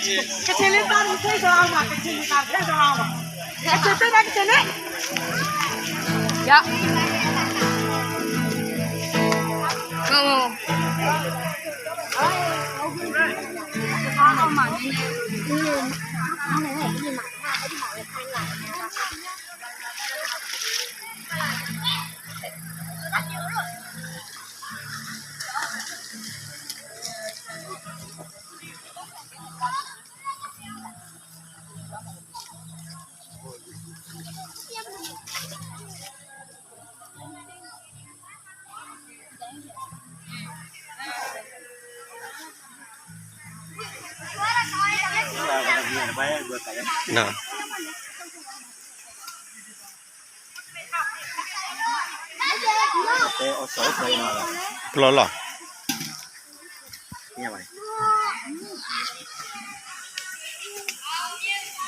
ကချင်လေး သားတစ်ဆယ်ကျော်အောင်ပါ ကချင်လေး သားတစ်ဆယ်ကျော်အောင်ပါ ကချင်လေး သားတစ်ဆယ်ကျော်အောင်ပါ ကချင်လေး ရ ဟုတ် ဟုတ် ဟုတ် ပလီၢ်လီၢ်.